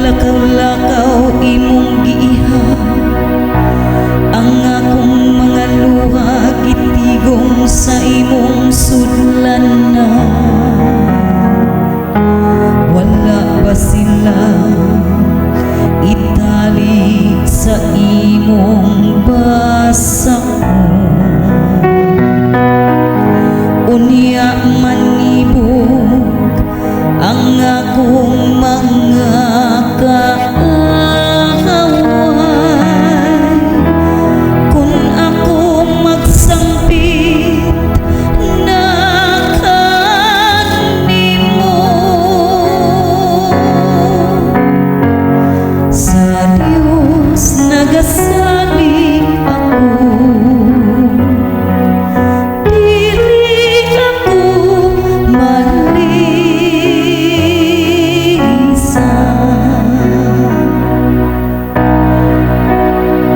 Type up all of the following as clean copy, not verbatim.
Paglakaw-lakaw imong giiha ang akong mga luha, gitigom sa imong sudlanan. Wala ba sila itali sa imong basakon? Unya manibog ang akong mga kaaway kung ako magsangpit na kanimo. Sa Diyos nagasalig ako, dili ako malisa.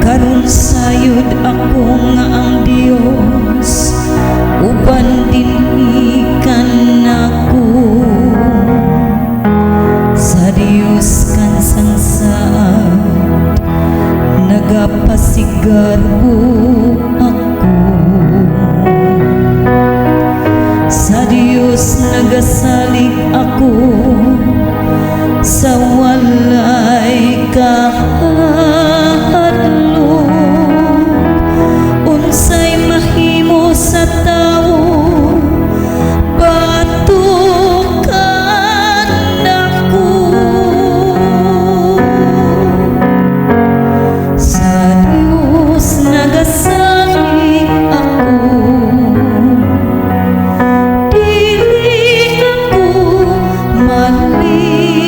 Karon sayod ako nga ang Dios uban dinhi kanako. Sa Dios kansang saad nagapasigarbo ako. Sa Dios nagasalig ako sa walay kahadlok. Unsay mahimo sa tawo batok kanako? Sa Dios nagasalig ako, dili ako malisa.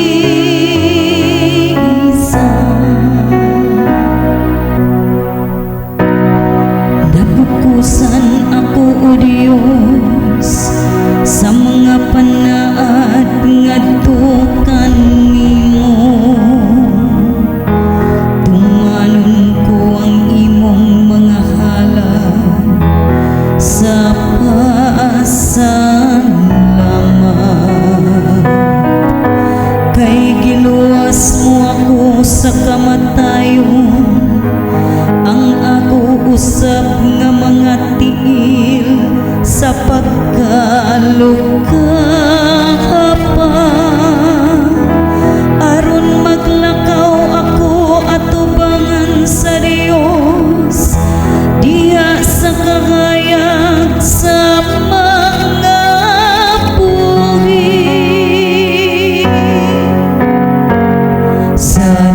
Nabukusan ako, O Dios, sa mga panaad ngadto kanimo. Tumanon ko ang imong mga halad sa pasalamat. Kay giluwas mo ako sa kamatayon, ang ako usab nga mga tiil sa pagkalukapa, aron maglakaw ako atubangan sa Dios diha sa kahayag sa mga buhi. Sa